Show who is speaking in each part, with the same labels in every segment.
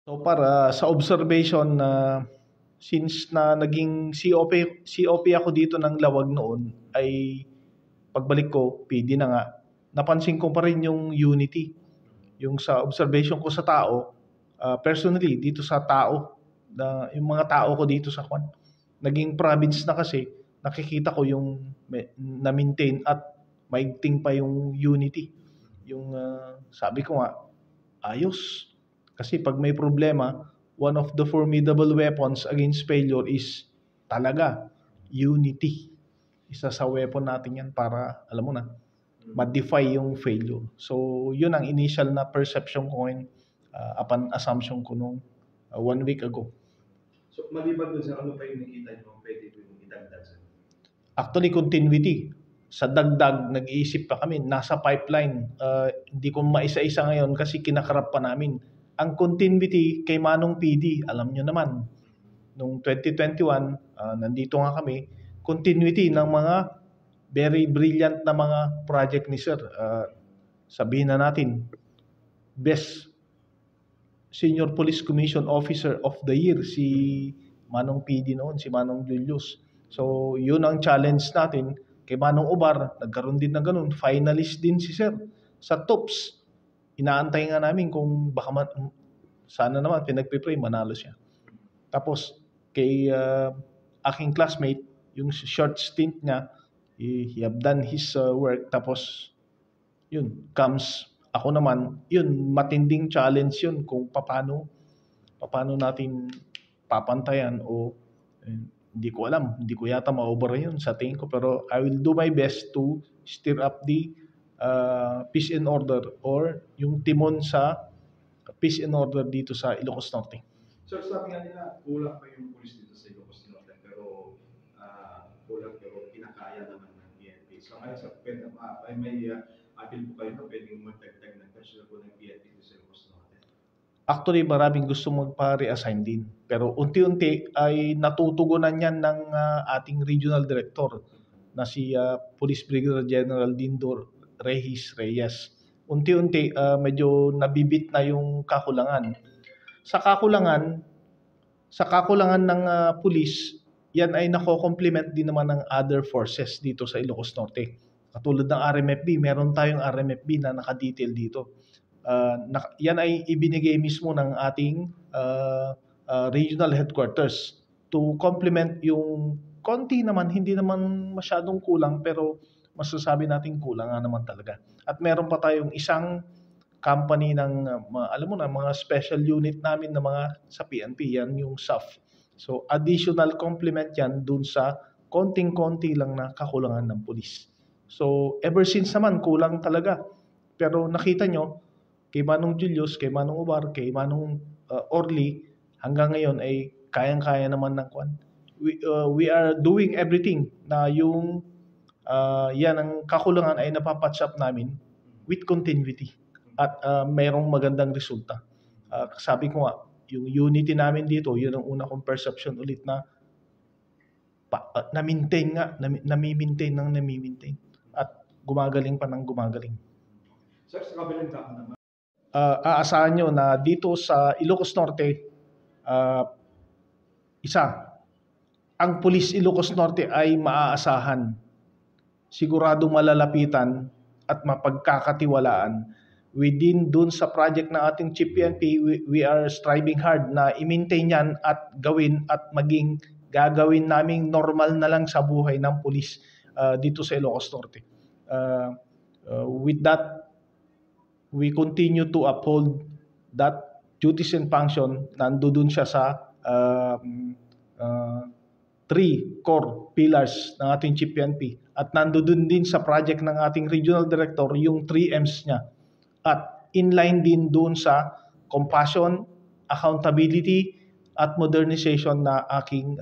Speaker 1: So para sa observation na since na naging COP ako dito ng Lawag noon ay pagbalik ko PD na nga, napansin ko pa rin yung unity. Yung sa observation ko sa tao, personally dito sa tao, yung mga tao ko dito sa Kwan, naging province na kasi nakikita ko yung na-maintain at maigting pa yung unity. Yung sabi ko nga, ayos. Kasi pag may problema, one of the formidable weapons against failure is talaga unity. Isa sa weapon natin yan para, alam mo na, ma-defy yung failure. So, yun ang initial na perception ko ngayon upon assumption ko nung 1 week ago.
Speaker 2: So, maliban dun sa ano pa yung nakita nyo, pwede ko yung idagdag sa?
Speaker 1: Actually, continuity. Sa dagdag, nag-iisip pa kami, nasa pipeline. Hindi ko maisa-isa ngayon kasi kinakarap pa namin. Ang continuity kay Manong PD, alam nyo naman, noong 2021, nandito nga kami, continuity ng mga very brilliant na mga project ni Sir. Sabihin na natin, Best Senior Police Commission Officer of the Year, si Manong PD noon, si Manong Julius. So, yun ang challenge natin. Kay Manong Ubar, nagkaroon din na ganun. Finalist din si Sir sa TOPS. Inaantay nga namin kung baka sana naman pinagpipray, manalo siya. Tapos, kay aking classmate, yung short stint niya, he have done his work. Tapos, yun, comes ako naman, yun, matinding challenge yun kung paano natin papantayan o hindi ko alam, hindi ko yata ma-over yun sa tingin ko, pero I will do my best to stir up the peace and order or yung timon sa peace and order dito sa Ilocos Norte.
Speaker 2: Sir, sabi nga nila, kulang pa yung pulis dito sa Ilocos Norte, pero kulang pero kinakaya naman ng PNP. So ngayon sa may appeal po kayo na pwedeng magdagdag ng personal po ng PNP dito sa Ilocos Norte?
Speaker 1: Actually, maraming gusto magpa-reassign din. Pero unti-unti ay natutugunan yan ng ating regional director na si Police Brigadier General Dindor Reyes. Unti-unti medyo nabibit na yung kakulangan. Sa kakulangan ng police, yan ay nako-complement din naman ng other forces dito sa Ilocos Norte. Katulad ng RMFB, meron tayong RMFB na naka-detail dito. Yan ay ibinigay mismo ng ating regional headquarters to complement yung konti naman, hindi naman masyadong kulang pero masasabi natin kulang nga naman talaga. At meron pa tayong isang company ng alam mo na mga special unit namin na mga sa PNP, yan yung SAF. So additional complement yan dun sa konting-konti lang na kakulangan ng pulis. So ever since naman kulang talaga. Pero nakita nyo kay Manong Julius, kay Manong Ubar, kay Manong Orly, hanggang ngayon ay kayang-kaya naman ng kwan. We are doing everything na yung yan ang kakulangan ay napapatch up namin with continuity at mayroong magandang resulta. Sabi ko nga, yung unity namin dito, yun ang una kong perception ulit na na-maintain nga, nami-maintain at gumagaling pa ng gumagaling.
Speaker 2: Sir, sa kabilang dako naman,
Speaker 1: aasahan nyo na dito sa Ilocos Norte, ang Police Ilocos Norte ay maaasahan, siguradong malalapitan at mapagkakatiwalaan. Within dun sa project ng ating Chief PNP, we are striving hard na i-maintain yan at gawin at maging gagawin naming normal na lang sa buhay ng pulis dito sa Ilocos Norte. With that, we continue to uphold that duties and function. Nandoon siya sa 3 core pillars ng ating Chief PNP. At nandoon din sa project ng ating regional director yung 3 M's niya. At inline din doon sa compassion, accountability, at modernization na aking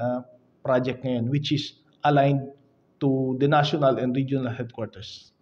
Speaker 1: project ngayon, which is aligned to the national and regional headquarters.